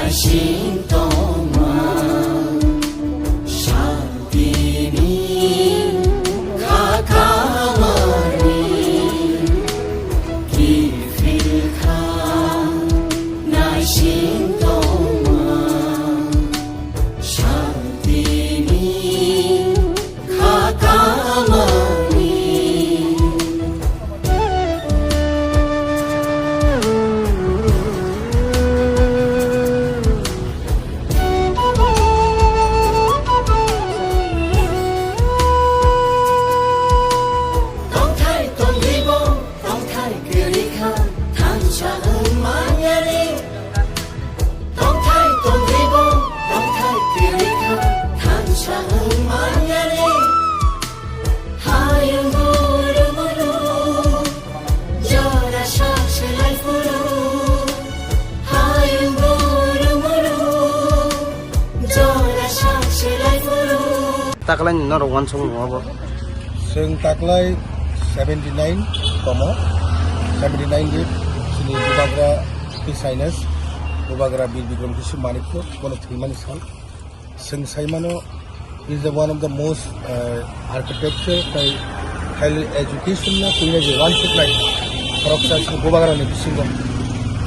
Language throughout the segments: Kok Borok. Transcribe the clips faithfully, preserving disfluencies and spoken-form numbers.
Sintoma, shantini, khakamani, kifilkha, naisintoma, shantini, khakamani. Tongthai tongribo, tongthai kwrwikha, thansa wng manyani. Tongthai tongribo, tongthai kwrwikha, thansa wng manyani. Hayung guru muru, jora sak selai puru. Hayung guru muru, jora sak selai puru. Taklai ni norok wansukmung abo. Chwng taklai seventy nine komo, seventy nine di chini Bubagra P. Saines, Bubagra Bir Bikram Kishore Manikya, bono thwimani sal. Chwng saimano, he is the one of the most, uh, architecture tei highly education no puina je wansuknai khoroksa chini Bubagra ni bisingo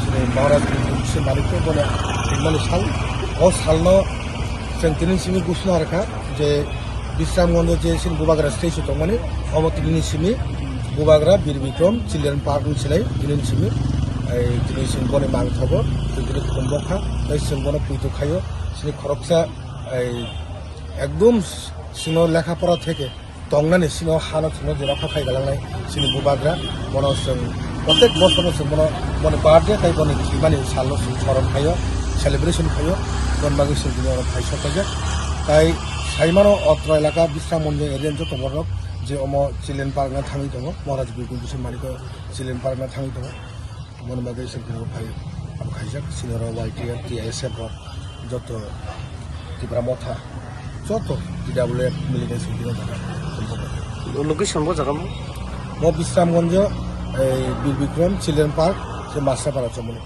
chini Maharaj Kishore Manikya bono thwimani sal. O salno chwng tini simi gusno harkha je Bisramganjo je chini Bubagra statue tongmani, omo tini simi Bubagra Bir Bikram Children Park ni silai tini simi, ai, tini simi boni mang thogo, tini khumbo kha, tei chwng bono puitu khaio, chini khoroksa, ai, ekdum sino lekha pora theke tongnani sino hano chwngno jora kha khai galangnai chini Bubagra, bono chwng protek bosor no chwng bono, boni birthday tei boni thwimani salno chwng soron khaio, celebration khaio, boni bagwi chwng tini oro phai sok paijak. Tai saimano otro elaka Bisramganjo area ni joto borok je omo Children Park no thangwi tongo, Maharaj Bir Bikram Kishore Manikya Children Park no thangwi tongo. Moni bagwi chwng tini phai, abo khaijak, senior rok, Y T F, T I S F rok, joto Tipra Motha, joto T W F militant chwng tini jaga. Location bo jaga mo? Mo Bisramganjo, ei, Bir Bikram Children Park, se Masrapara chomoni.